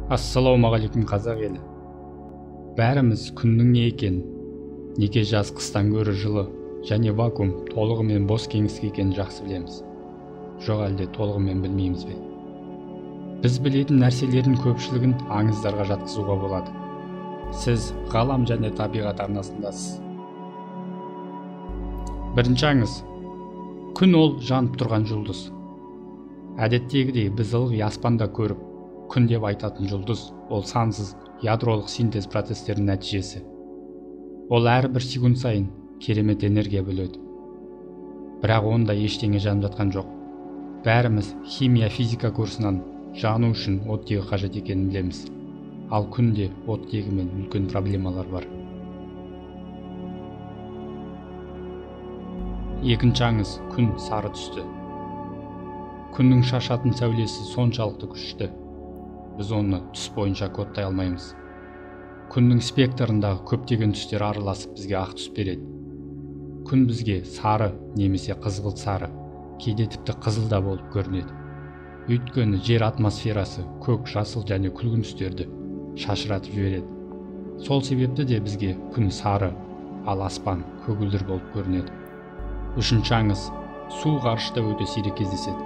Ассалаумағалейкум, қазақ елі. Бәріміз күннің не екенін, неге жаз қыстан гөрі жылы және вакуум толығымен бос кеңістік екенін жақсы білеміз. Жоқ әлде толығымен білмейміз бе? Біз білетін нәрселердің көпшілігін аңыздарға жатқызуға болады. Сіз ғалам және табиғат арнасындасыз. Бірінші аңыз. Күн ол жанып тұрған жұлдыз. Әдеттегідей біз ылғи аспанда көріп, күн деп айтатын жұлдыз ол сансыз ядролық синтез процестерінің нәтижесі. Ол әрбір секунд сайын керемет энергия бөледі. Бірақ онда ештеңе жанып жатқан жоқ. Бәріміз химия физика курсынан жану үшін оттегі қажет екенін білеміз. Ал күнде оттегімен үлкен проблемалар бар. Екінші аңыз, күн сары түсті. Күннің шашатын сәулесі соншалықты күшті. Біз оны түс бойынша кодтай алмаймыз. Күннің спектрындағы көптеген түстер араласып бізге ақ түс береді. Күн бізге сары немесе қызғылт сары, кейде тіпті қызыл да болып көрінеді. Өйткені жер атмосферасы көк, жасыл және күлгін түстерді шашыратып жібереді. Сол себепті де бізге күн сары, ал аспан көгілдір болып көрінеді. Үшінші аңыз, су ғарышта өте сирек кездеседі.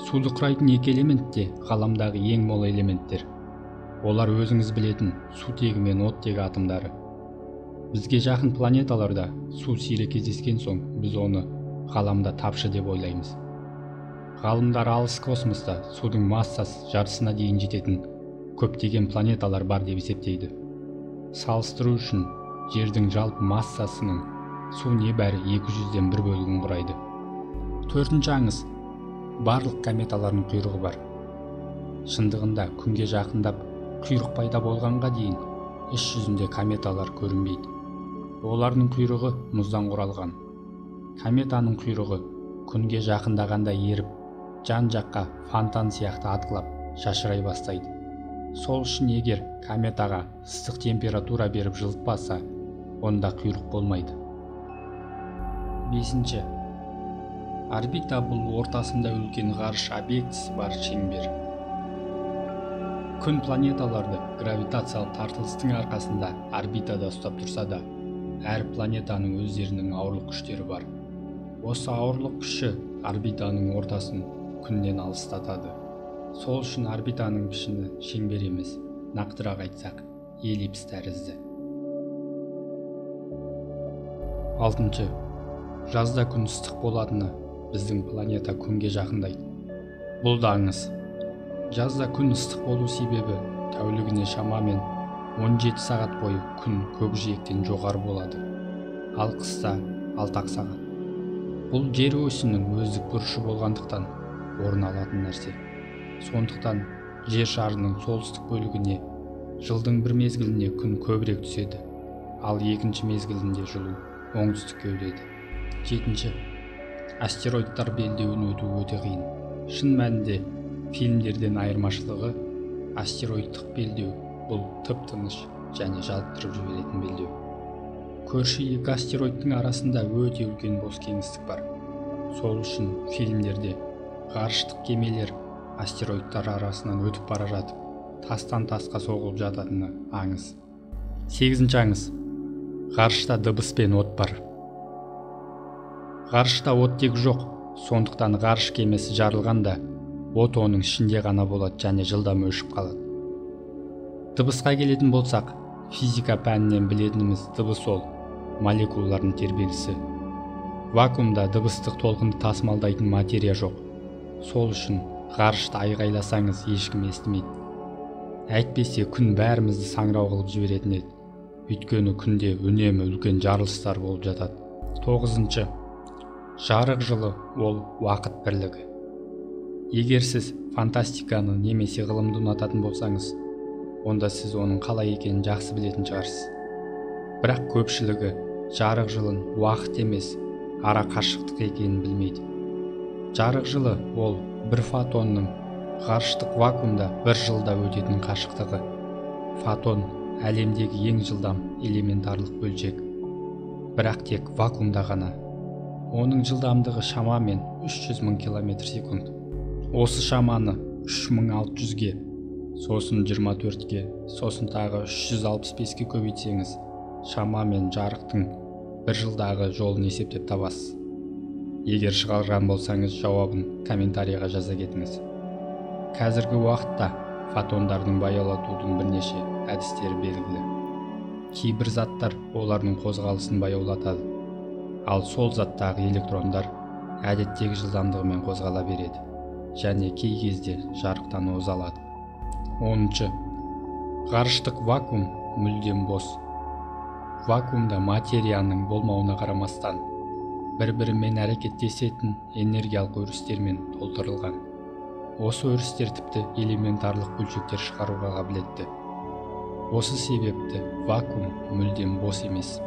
Суды құрайтын екі элемент те ғаламдағы ең мол элементтер. Олар өзіңіз білетін сутегі мен оттегі атомдары. Бізге жақын планеталарда су сирек кездескен соң біз оны ғаламда тапшы деп ойлаймыз. Ғалымдар алыс космоста судың массасы жартысына дейін жететін көптеген планеталар бар деп есептейді. Салыстыру үшін жердің жалпы массасының су небәрі 200-ден бір бөлігін құрайды. Төртінші аңыз, барлық кометалардың құйрығы бар. Шындығында күнге жақындап құйрық пайда болғанға дейін іс жүзінде кометалар көрінбейді. Олардың құйрығы мұздан құралған. Кометаның құйрығы күнге жақындағанда еріп, жан-жаққа фонтан сияқты атқылап шашырай бастайды. Сол үшін егер кометаға ыстық температура беріп жылытпаса, онда құйрық болмайды. Бесінші. Орбита бұл ортасында үлкен ғарыш объектісі бар шеңбер. Күн планеталарды гравитациялық тартылыстың арқасында орбитада ұстап тұрса да, әр планетаның өздерінің ауырлық күштері бар. Осы ауырлық күші орбитаның ортасын күннен алыстатады. Сол үшін орбитаның пішіні шеңбер емес, нақтырақ айтсақ, эллипс тәрізді. Алтыншы. Жазда күн ыстық болатыны біздің планета күнге жақындайды. Бұл да аңыз. Жазда күн ыстық болу себебі тәулігіне шамамен 17 сағат бойы күн көкжиектен жоғары болады. Ал қыста 6 сағат. Бұл жер осінің өздік бұрышы болғандықтан орын алатын нәрсе. Сондықтан жер шарының солтүстік бөлігіне жылдың бір мезгілінде күн көбірек түседі, ал екінші мезгілінде жылу оңтүстікке өтеді. Жетінші. Астероидтар белдеуін өту өте қиын. Шын мәнінде фильмдерден айырмашылығы, астероидтық белдеу бұл тып-тыныш және жалықтырып жіберетін белдеу. Көрші екі астероидтың арасында өте үлкен бос кеңістік бар. Сол үшін фильмдерде ғарыштық кемелер астероидтар арасынан өтіп бара жатып, тастан тасқа соғылып жататыны аңыз. Сегізінші аңыз. Ғарышта дыбыс пен от бар. Ғарышта оттегі жоқ, сондықтан ғарыш кемесі жарылғанда от оның ішінде ғана болады және жылдам өшіп қалады. Дыбысқа келетін болсақ, физика пәнінен білетініміз дыбыс ол молекулалардың тербелісі. Вакуумда дыбыстық толқынды тасымалдайтын материя жоқ. Сол үшін ғарышта айғайласаңыз ешкім естімейді. Әйтпесе күн бәрімізді саңырау қылып жіберетін еді. Өйткені күнде үнемі үлкен жарылыстар болып жатады. Тоғызыншы. Жарық жылы ол уақыт бірлігі. Егер сіз фантастиканы немесе ғылымды ұнататын болсаңыз, онда сіз оның қалай екенін жақсы білетін шығарсыз. Бірақ көпшілігі жарық жылын уақыт емес, ара қашықтық екенін білмейді. Жарық жылы ол бір фотонның ғарыштық вакуумда бір жылда өтетін қашықтығы. Фотон әлемдегі ең жылдам элементарлық бөлшек. Бірақ тек вакуумда ғана. Оның жылдамдығы шамамен 300 мың километр секунд. Осы шаманы 3600-ге Сосын 24-ке, сосын тағы 365-ке көбейтсеңіз, шамамен жарықтың бір жылдағы жолын есептеп табасыз. Егер шығарған болсаңыз, жауабын комментарийға жаза кетіңіз. Қазіргі уақытта фотондардың баяулатудың бірнеше әдістері белгілі. Кейбір заттар олардың қозғалысын баяулатады, ал сол заттағы электрондар әдеттегі жылдамдығымен қозғала береді және кей кезде жарықтан оза алады. 10. Ғарыштық вакуум мүлдем бос. Вакуумда материяның болмауына қарамастан, бір-бірімен әрекеттесетін энергиялық өрістермен толтырылған. Осы өрістер тіпті элементарлық бөлшектер шығаруға қабілетті. Осы себепті вакуум мүлдем бос емес.